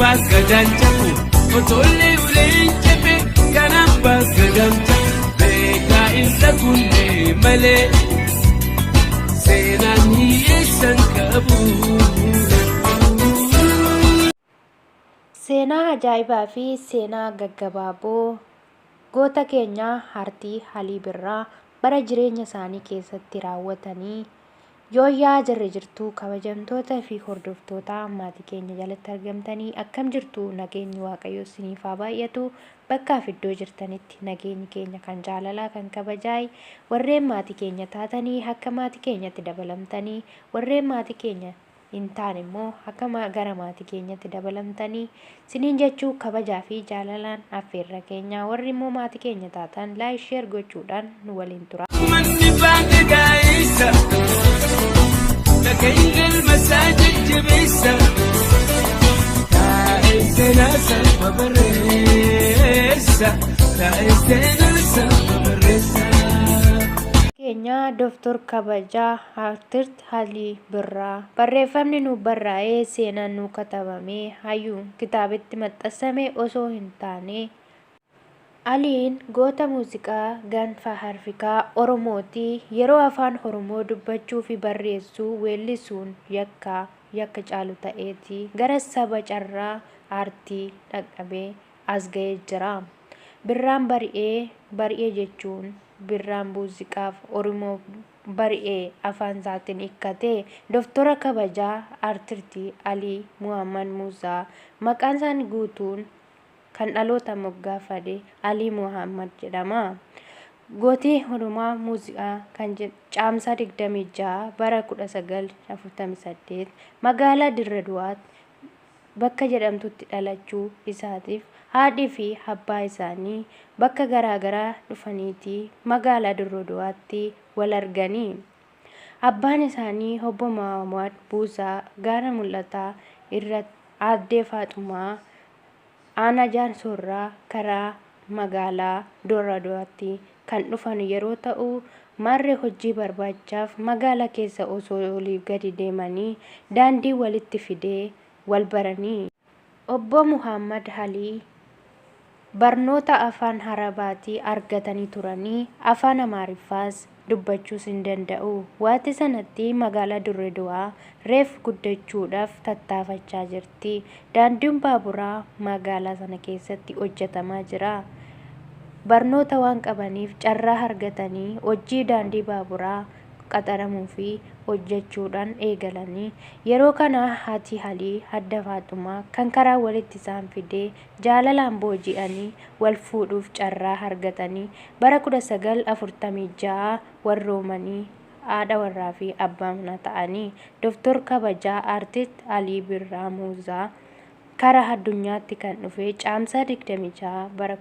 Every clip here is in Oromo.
abbaa gadaan cabu otollee uleen cabe kan abbaa gadaan cabu beekaa isa kunnee malee seenaan hiyyeessan qabu. Seenaa ajaa'ibaa fi seenaa gaggabaaboo goota keenya Artii Alii Birraa bara jireenya isaanii keessatti raawwatanii Yooyyaa jirri jirtuu kabajamtoota fi hordoftoota maatii keenya jalatti argamtanii akkam jirtu? Nageenyi Waaqayyoo isiniif haa baay'atu. Bakkaaf iddoo jirtanitti nageenyi keenya kan jaalalaa kan kabajaay warreen maatii keenya taatanii akka maatii keenyatti dabalamtanii, warreen maatii keenya hin taane immoo akka gara maatii keenyatti dabalamtanii siniin jechuu kabajaa fi jaalalaan affeerra keenya. Warri immoo maatii keenya taatan like, share gochuudhaan nu waliin tura. Manni baate gaa'eessa dhagahin galma isaa jajjabeessa taa'ee seenaa saba barreessa taa'ee seenaa saba barreessa. Keenya Doftor Kabajaa Artist Alii Birraa. Barreeffamni nuuf barraa'ee, seenaan nuu katabamee, hayyuun kitaabitti maxxassame osoo hin taane, Aliin goota muuziqaa Gaanfa Afrikaa Oromooti. Yeroo Afaan Oromoo dubbachuufi barreessuu, weellisuun yakka yakka caalu ta'eeti gara saba carraa aartii dhaqqabee as ga'ee jira. Birraan bari'ee bari'e jechuun birraan muuziqaaf Oromoof bari'e afaan isaatiin hiikkate. Doftora Kabajaa Artirti Alii Muhammad Muusaa maqaan isaanii guutuun kan dhaloota moggaafade Alii Muhammad jedhama. Gootii Oromoo muuziqaa kan Caamsaa 26 bara 1948 magaalaa Dirre Duwaatti bakka jedhamtutti dhalachuu isaatiif haadhi fi abbaa isaanii bakka garaa garaa dhufaniiti magaalaa Dirre Duwaatti wal arganii. Abbaan isaanii Obbo Mahaamad Buusaa Gaara Mul'ataa irra Aaddee Faaxumaa Aanaa Jaarsoorraa karaa magaalaa Dirre Duwaatti kan dhufan yeroo ta'u, maarree hojii barbaachaaf magaalaa keessa osoo oliif gadi deemanii daandii walitti fidee wal baranii. Obboo Muhaammad Alii barnoota afaan Arabaatii argatanii turanii afaan Amaariffaas dubbachuus hin danda'u. Waati sanatti magaalaa Dirre Duwaa reef guddachuudhaaf tattaafachaa jirti. Daandiin baaburaa magaalaa sana keessatti hojjetamaa jira. Barnoota waan qabaniif carraa argatanii hojii daandii baaburaa qaxaramuu fi hojjechuudhaan eegalanii. Yeroo kana haati Alii Adda Faaxumaa kan karaa walitti isaan fidee jaalalaan booji'anii wal fuudhuuf carraa argatanii bara 1946 warroomanii haadha warraa fi abbaa manaa ta'anii. Doftor Kabajaa Artist Alii Birraa Muuzaa kara addunyaatti kan dhufe Caamsaa 26 bara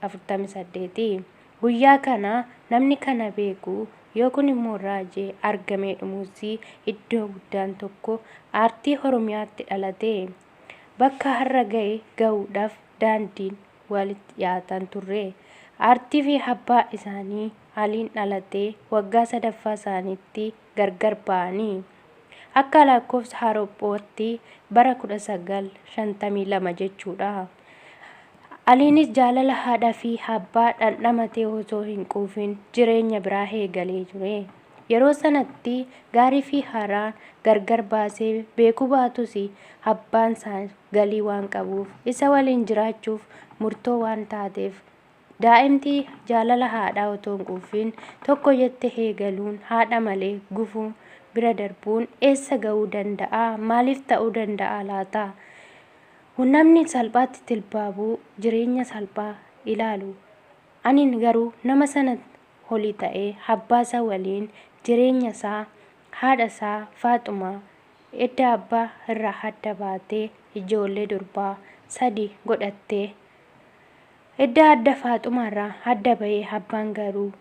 48ti. Guyyaa kana namni kana beeku yoo kun immoo raajee argamee dhumuus iddoo guddaan tokko aartii Oromiyaatti dhalate. Bakka har'a ga'e ga'uudhaaf daandiin walitti dhiyaatan turre. Aartii fi abbaa isaanii Aliin dhalatee waggaa sadaffaa isaaniitti gargar ba'anii. Akka lakkoofsa Awurooppaatti bara 1952 jechuudha. Aliinis jaalala haadha fi abbaa dhandhamatee osoo hin quufin jireenya biraa eegalee ture. Yeroo sanatti gaarii fi haaraan gargar baasee beekuu baatus abbaan isaa galii waan qabuuf isa waliin jiraachuuf murtoo waan taateef daa'imti jaalala haadhaa otoo hin quufin tokko jette eegaluun haadha malee gufuu bira darbuun eessa ga'uu danda'a? Maaliif ta'uu danda'a laata? Namni salphaatti tilbaabuu jireenya salphaa ilaalu. Ani garuu nama sana olii ta'ee abbaa isaa waliin jireenya isaa haadha isaa Faaxumaa edda abbaa irraa adda baatee ijoollee durbaa sadi godhattee edda adda Faaxumaa irraa adda ba'ee abbaan garuu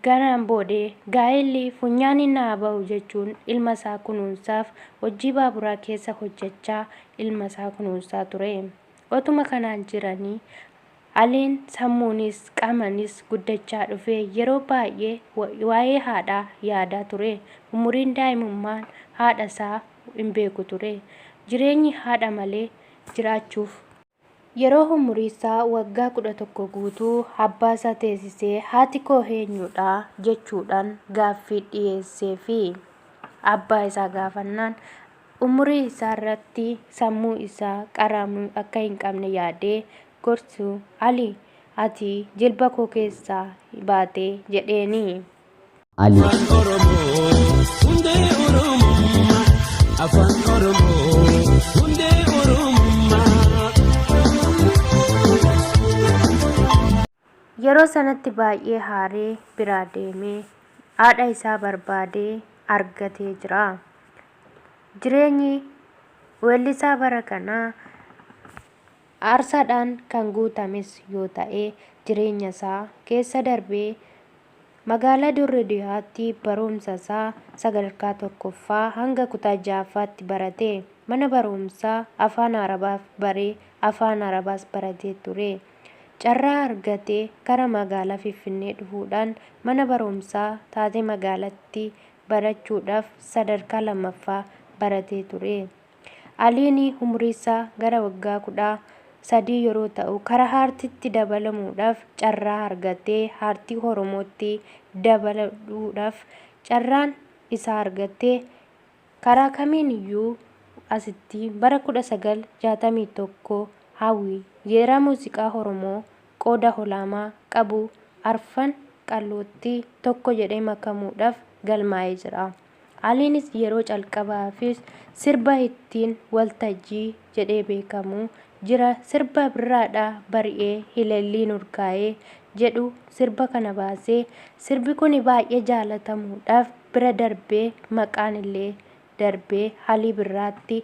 ganaan boodee gaa'elli funyaaniin naa ba'u jechuun ilma isaa kunuunsaaf hojii baaburaa keessa hojjechaa ilma isaa kunuunsaa ture. Otuma kanaan jiranii Aliin sammuunis qaamanis guddachaa dhufee yeroo baay'ee waa'ee haadhaa yaadaa ture. Umuriin daa'imummaan haadha isaa hin beeku ture. Jireenyi haadha malee jiraachuuf. Yeroo umuriisaa waggaa 11 guutuu abbaasaa teessisee haati koo eenyudha jechuudhaan gaaffii dhiyeesseefi abbaa isaa gaafannaan umurii isaa irratti sammuu isaa qaramuu akka hin qabne yaadee gorsu Ali ati jilba koo keessaa baate jedheeni. Ali. Afaan Oromoo hundee Oromummaa. Afaan Oromoo hundee Oromummaa. Yeroo sanatti baay'ee haaree biraa deemee haadha isaa barbaadee argatee jira. Jireenyi weellisaa bara kanaa aarsaadhaan kan guutames yoo ta'e jireenyasaa keessa darbee Magaalaa Dirre Dawaatti barumsasaa sadarkaa 1ffaa hanga kutaa 6ffaatti barate. Mana barumsaa Afaan Arabaaf baree Afaan Arabaas baratee ture. Carraa argatee kara magaalaa Finfinnee dhufuudhaan mana barumsaa Taatee Magaalatti barachuudhaaf sadarkaa 2ffaa baratee ture. Aliin umuriisaa gara waggaa 13 yeroo ta'u karaa aartiitti dabalamuudhaaf carraa argatee aartii Oromootti dabalamuudhaaf carraan isaa argatee karaa kamiiniyyuu asitti bara 1961 Hawwi yeeraa muuziqaa Oromoo qooda olaamaa qabu Arfan Qallootti tokko jedhee makamuudhaaf galmaa'ee jira. Aliinis yeroo calqabaafis sirba ittiin waltajjii jedhee beekamu jira sirba Birraadha bari'ee hilelliin urgaa'ee jedhu sirba kana baasee sirbi kuni baay'ee jaalatamuudhaaf bira darbee maqaan illee darbee Alii Birraatti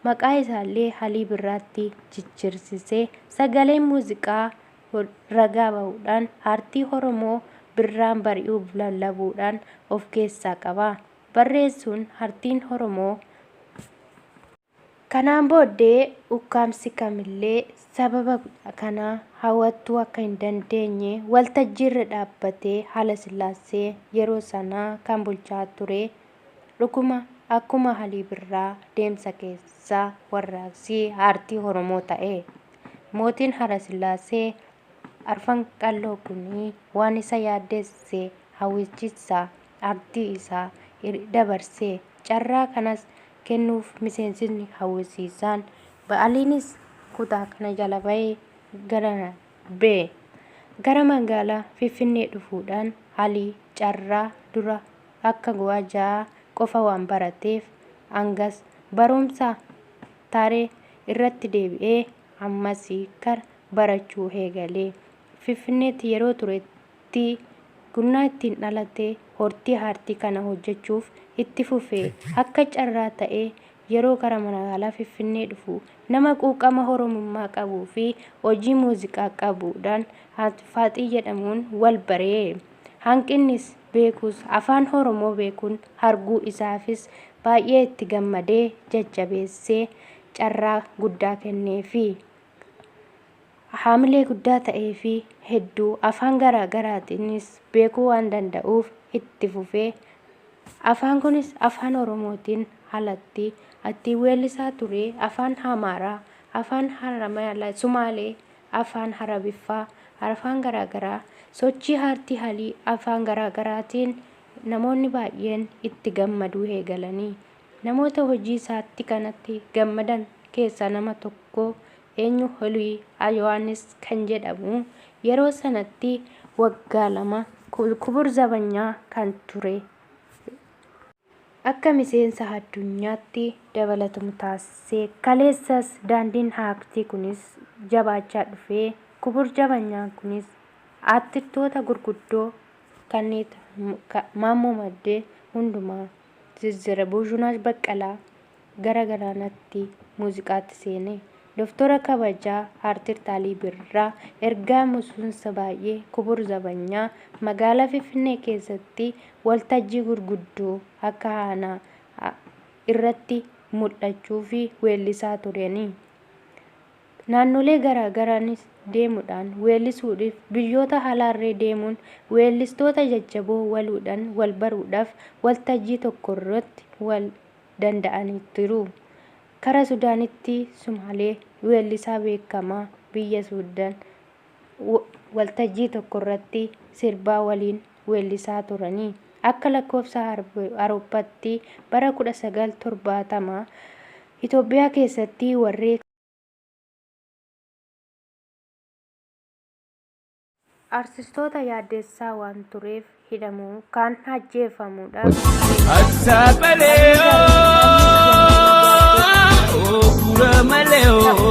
maqaa isaallee Alii Birraatti jijjiirsisee sagaleen muuziqaa ragaa bahuudhaan aartii Oromoo birraan bari'uuf lallabuudhaan of keessaa qaba. Barreessuun aartiin Oromoo Kanaan booddee ukkaamsi kamillee sababa kanaa hawwattuu akka hin dandeenye waltajjiirra dhaabbatee Haalasillaassee yeroo sanaa kan bulchaa ture dhuguma akkuma Alii Birraa deemsa keessa warraaqsi aartii Oromoo ta'e. Mootiin Haayilasillaasee Arfan Qalloo kun waan isa yaaddesse hawwichisa aartii isaa dabarse. Carraa kanas kennuuf miseensotni hawwisiisaan Aliinis kutaa kana jala bahee gara B. Gara magaalaa Finfinnee dhufuudhaan Alii carraa dura akka gu'aa 6 qofa waan barateef hangas barumsa taree irratti deebi'ee ammas kara barachuu eegale. Finfinneetti yeroo turetti gunnaa ittiin dhalate hortii aartii kana hojjechuuf itti fufe. Akka carraa ta'ee yeroo gara magaalaa Finfinnee dhufu nama quuqama Oromummaa qabuu fi hojii muuziqaa qabuudhaan Faaxii jedhamuun wal bare. Hanqinnis beekus afaan Oromoo beekuun arguu isaafis baay'ee itti gammadee jajjabeessee carraa guddaa kenneefi. Haamilee guddaa ta'eefi hedduu afaan garaa garaatiinis beekuu waan danda'uuf itti fufee afaan kunis afaan Oromootiin alatti ittiin weellisaa ture afaan Amaaraa, afaan Sumaalee, afaan Arabiffaa, afaan garaa garaa sochii aartii Alii afaan garaa garaatiin namoonni baay'een itti gammaduu eegalanii. Namoota hojii isaatti kanatti gammadan keessaa nama tokko eenyu Holii Yohaannis kan jedhamu yeroo sanatti waggaa 2 Kubur Zabanyaa kan ture akka miseensa addunyaatti dabalatamu taasise. Kaleessas daandiin aartii kunis jabaachaa dhufee Kubur Zabanyaan kunis aartistoota gurguddoo kanneen Maammoo Maddee hundumaa Zizzira Buuzunaash Baqqalaa gara galaanatti muuziqaatti seene. Doftora kabajaa Aartist Alii Birraa ergaa musuunsa baay'ee Kubur Zabanyaa magaalaa Finfinnee keessatti waltajjii gurguddoo akka aanaa irratti mul'achuu fi weellisaa turani. Naannolee garaa garaanis deemuudhaan weellisuudhiif biyyoota alaarree deemuun weellistoota jajjaboo waluudhaan wal baruudhaaf waltajjii tokkorratti wal danda'aniiru. Kara Sudaanitti Sumaalee weellisaa beekamaa biyya Suudan waltajjii tokkorratti sirbaa waliin weellisaa turani. Akka lakkoofsa Aroppatti bara 1970 Itoophiyaa keessatti warri. Artistoota yaaddessaa waan tureef hidhamuu kaan ajjeefamuudhaaf. Asaabalee ookura malee oo.